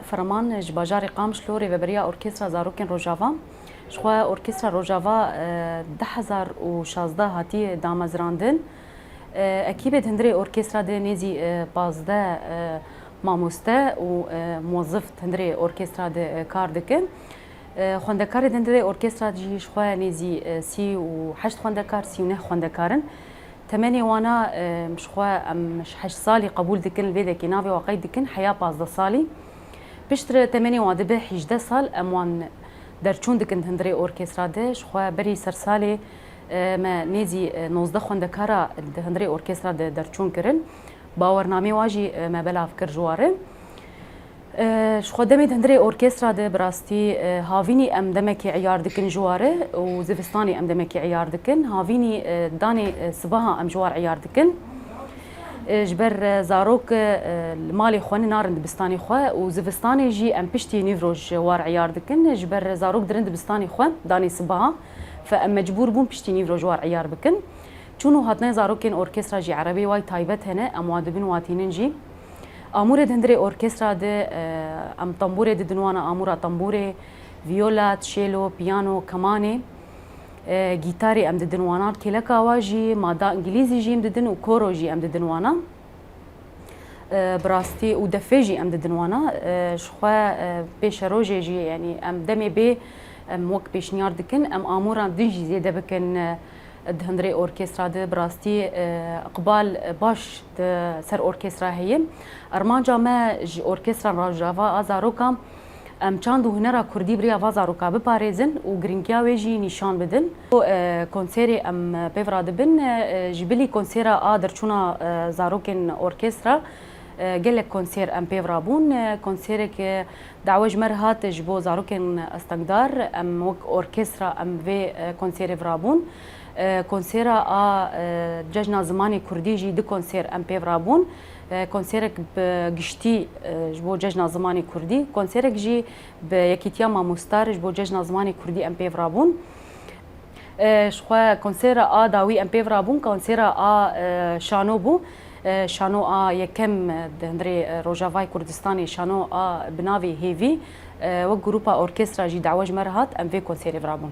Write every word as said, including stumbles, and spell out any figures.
Ferman ji bajarê Qamişlo, rêveberiya Orkestra Zarokên Rojava. Ji xwe Orkestra Rojava, e, du hezar û şazdeh hatiye damezrandin. E, ekîbê di hundirê orkestra de nêzî, e, pazdeh, e, mamoste û, e, muwezif di hundirê orkestra de, e, kar dikin. E, xwendekarê di hundirê orkestra jî ji xwe nêzî, e, sî û heşt xwendekar, sî û neh xwendekar in. Temenê wana, e, ji xwe em ji heşt salî qebûl dikin, li vê dekê navê wa qeyd dikin, heya pazdeh salî. Piştre temenê wan dibe hîjdeh sal, em wan derçûn dikin di hundirê orkestra de. Ji xwe berî ser salê, e, me nêzî, e, nozdeh xwendekara di hundirê orkestra de derçûn kirin. Bawernamê wa jî, e, me belav kir ji wa re. E, ji xwe demê di hundirê orkestra de bi rastî, e, havînî em demekî eyar dikin ji wa re û zivistanê em demekî eyar dikin. Havînî, e, danê, e, sibaha em ji war eyar dikin. E, ji ber, e, zarok, e, li malê xwe ne narin dibistanê xwe û zivistanê jî em piştî nîvroj war eyar dikin. Ji ber zarok dirin dibistanê xwe danê sibaha, fe em mecbûr bûn piştî nîvroj war eyar bikin. Çûn û hatinê zarokên orkestra jî erebê way taybet hene, em wan dibin wan tînin jî. Amûrê di hundirê orkestra de, e, em tembûrê didin wana, amûra tembûrê, viola, çêlo, piyano, kemanê, e, gîtarê em didin wana, kêleka wa jî, mada îngilîzî jî em didin û koro jî em didin wana. E, bi rastî û defê jî em didin wana. E, ji xwe, e, pêşerojê jî, yanî em demê bê, em wek pêşniyar dikin, em amûran din jî zêde bikin, e, di hundirê orkestra de. Bi rastî, e, iqbal, e, baş di ser orkestra heye. Armanca me ji orkestra Rojava a zarokan, em çand û hunera kurdî bi riya va zaroka biparêzin û giringiya wê jî nîşan bidin. Û, e, konserê em pêv radibin, e, ji bilî konsera a derçûna, e, zarokên orkestra, e, gelek konser em pêv rabûn. E, konserek, e, dawe ji me re hat ji bo zarokên astengdar, em wek orkestra em vê, e, konserê virabûn. E, konsera a, e, Cejna Zimanê Kurdî jî du konser em pêv rabûn. E, konserek bi giştî, e, ji bo Cejna Zimanê Kurdî, konserek jî bi Yekîtiya Mamostar ji bo Cejna Zimanê Kurdî em pêv rabûn. E, ji xwe konsera a dawî em pêv rabûn, konsera a, e, şano bû. E, şano a yekem di hundirê, e, Rojavayê Kurdistanê, şano a bi navê Hêvî, e, wek grûpa orkestra jî dawe ji me re hat, em vê konserê virabûn.